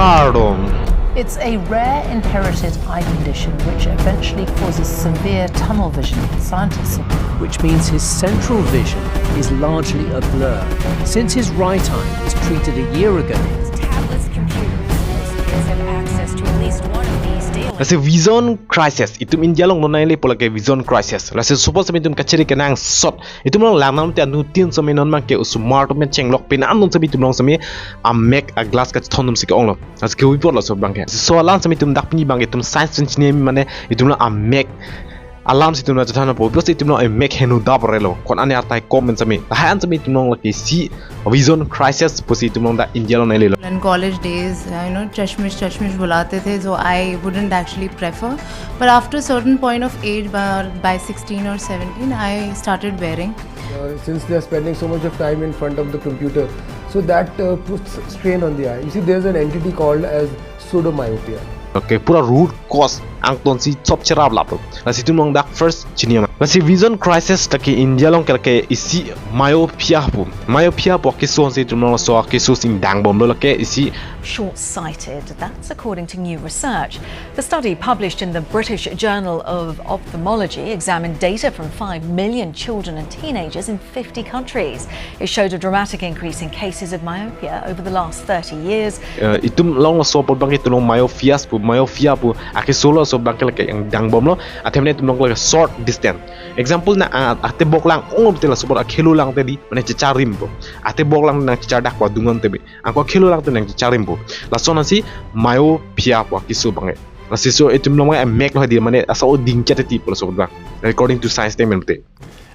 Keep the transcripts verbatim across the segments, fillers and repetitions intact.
Kardom. It's a rare inherited eye condition which eventually causes severe tunnel vision, scientists have. Which means his central vision is largely a blur, since his right eye was treated a year ago. Tablets, computers, most kids have access to at least one of these daily. Lasi vision crisis itum India along non nangli pulo ke vision crisis. Lasi suppose sami itum kachiri kenangsot itum along langdamte anuttin sami non abangke osomar atum pen chenglok pen anun sami itum along sami amek a glass kachethon atum si ke-onglo. Lasi kevi apotlo laso abangke. So alam sami itum dak pini abangke itum science pen chini mane itum along amek alam si itum along chethan apot. Because itum along amek heno dap relo. Kon ane artai kom pen sami. Lahai an sami itum along lake isi vision crisis pusi itum along dak India along nanglelo. In college days, uh, you know, chashmish chashmish bulate the, so I wouldn't actually prefer. But after a certain point of age, by, by sixteen or seventeen, I started wearing. Uh, since they are spending so much of time in front of the computer, so that uh, puts strain on the eye. You see, there's an entity called as pseudomyopia. Okay, pura root cause angton si chop cherap laplo. Lasi itum along dak first chini ma. Lasi vision crisis lake India along ke lake isi myopia pu. Myopia pu akeso si itum along laso akeso si ingdang bomlo lake isi. Short-sighted. That's according to new research. The study published in the British Journal of Ophthalmology examined data from five million children and teenagers in fifty countries. It showed a dramatic increase in cases of myopia over the last thirty years. Uh, itum along laso apot abangke itum along myopia pu, myopia pu akeso laso abangke lake ingdang bomlo. Athema itum along lake short distance. Example na, ah, atebok lang-ong te laso apot akhelo lang te di, mane checharrim po. Atebok lang nangchechardak po adung an te be. Anke akhelo lang te nangchecharrim po. Lason asi myopia pu akeso abangke. Lasi so itum along amek lo di mane asa o dingchat ti pu laso abang. According to science statement te.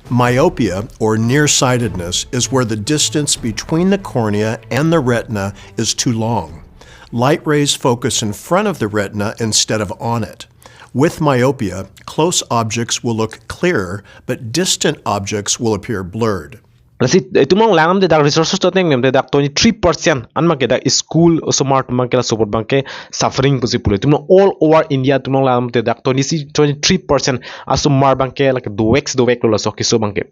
Myopia, or nearsightedness, is where the distance between the cornea and the retina is too long. Light rays focus in front of the retina instead of on it. With myopia, close objects will look clearer, but distant objects will appear blurred. Lasi itum along langdamte dak research to teng nemte dak twenty-three percent an abangke dak school osomar atum abangke laso apot abangke suffering pusi pulo. Itum along all over India itum along langdamte dak twenty, twenty-three percent asomar abangke lake dovek doveklo laso akeso abangke.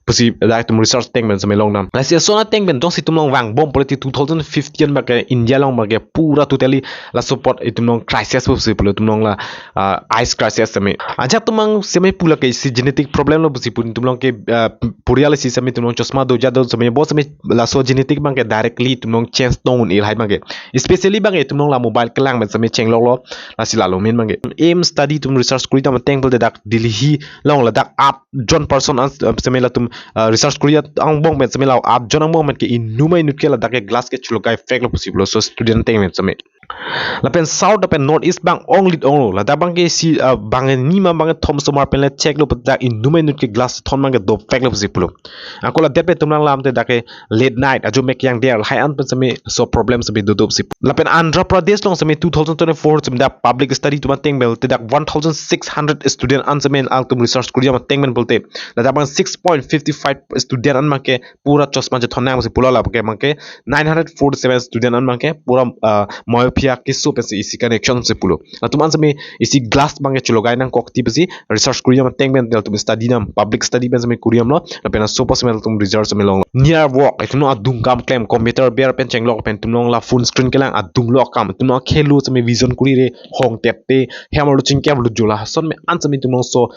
Pusi dak itum research teng pen sami longdam. Lasi lason ateng pen jongsi itum along vangbom pulote two thousand fifteen abangke India along abangke pura totally laso apot itum along crisis pusi pulo, itum along la, ah, eyes crisis sami. Ajat atum abang sami pu lake isi genetic problem lo pusi pu itum along ke, ah, purial isi sami itum along chosma dojat do sami bo sami laso genetic abangke directly itum along change tong un-e lahai abangke. Especially abangke itum along la mobile kelang pen sami chengloklo, lasi lalo main abangke. Aim study itum research kori dam ateng pulote dak Delhi along ladak aat jon person an, uh, sami latum, uh, research kori angbong pen sami la aat jon angbong pen ke inut ma inut ke ladak ke glass ke cholokai veklo pusi pulo, so student ateng pen sami. Lapen South lapen North East abang onglit onglo. Ladak abangke isi, uh, bang ni ma bang thom osomar pen le check lo pu dak inut ma inut ke glass thon abangke doveklo pusi pulo. Anke ladak pen itum along langdamte dak ke late night ajo mek yang der lahai an pen sami so problem sami dodo pusi. Lapen Andhra Pradesh along sami two thousand twenty-four sami dak public study atum ateng pen te dak one thousand six hundred student an sami alangtum research kori dam ateng pen pulote ladak abang six point fifty five student an abangke pura chosma chethon nang pusi pulo, lapen ke abangke nine hundred forty-seven student an abangke pura, ah, myopia akeso pensi isi connection si pulo. Latum an sami isi glass abangke cholokai nangkok ti pusi research kori dam ateng pen latum study dam, public study pen sami kori damlo, lapen laso apot sami latum result sami longlo. Near work, itum along adung kam klem, computer ber pen chenglok pen itum along la phone screen kelang adung lo akam, itum along akhelo sami vision kori re hong tep te, hem arlo chingkep lo jula, lason me an sami itum along so,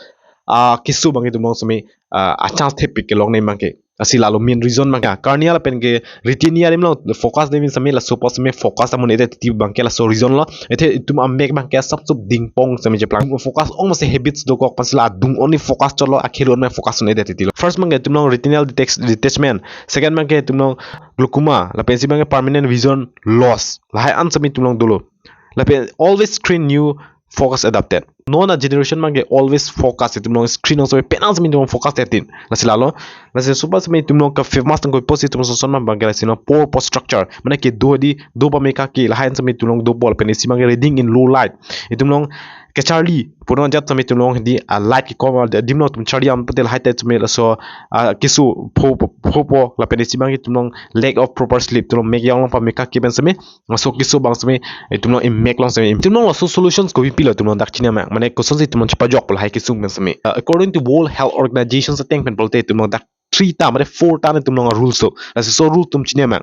ah, akeso abangke itum along sami, ah, achance thepik kelong ne abangke. Lasi lalo main reason abangke. Cornea lapen ke retina arim along focus dam pen sami laso apot sami focus amonit titi abangke laso reason lo. Athe itum amek abangke asap sup dingpong sami cheplang. Focus ong masi habits dokok pensi la adung only focus cholo, akhelo only focus un-e titi lo. First abangke itum along retinal detach-, detachment. Second abangke itum along glaucoma. Lapen isi abangke permanent vision loss. Lahai an sami itum along dolo. Lapen always screen new focus adapted. Non a generation abangke always focus itum along screen along so penang sami itum along focus tetin. Lasi lalo. Lasi suppose sami itum along ke famous tangkoi pusi itum along son abangke lasi non poor posture structure. Mane kedo di do pame kake lahai an sami itum along dopo lapen isi abangke reading in low light. Itum along kecharli punon jat sami itum along di, ah, light kekom adim along itum charli am pulote lahai te sami laso, ah, akeso pho pho pho pho lapen isi abangke itum along lack of proper sleep, itum along mek yang long pame kake pen sami laso akeso abang sami, eh, itum along imek long sami. Itum along laso solutions kopi pilo itum along dak chini ma. Mane kosonsi itum along chepajok pulo lahai kesung pen sami. Uh, according to World Health Organization ateng pen pulote itum along dak three ta, mane four ta itum along rules so. Laso so rule itum chini ma.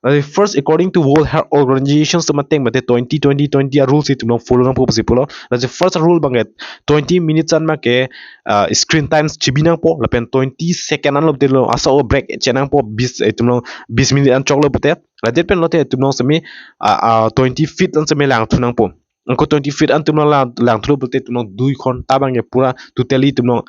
Lasi first, according to World Health Organization atum ateng mate twenty twenty twenty a-rule si itum along follow nangpo pusi pulo. Lasi first rule abangke twenty minutes an make, ah, screen time chibi nangpo, lapen twenty second anlo pulote lo asa o break che nangpo, bis, eh, itum along bis minute an choklo pulote. Ladet pen lote itum along semi, ah, ah, twenty feet an semi langthu nangpo. Anke twenty feet an itum along lang, langthulo pulote itum along dui ghonta abangke pura totally itum along,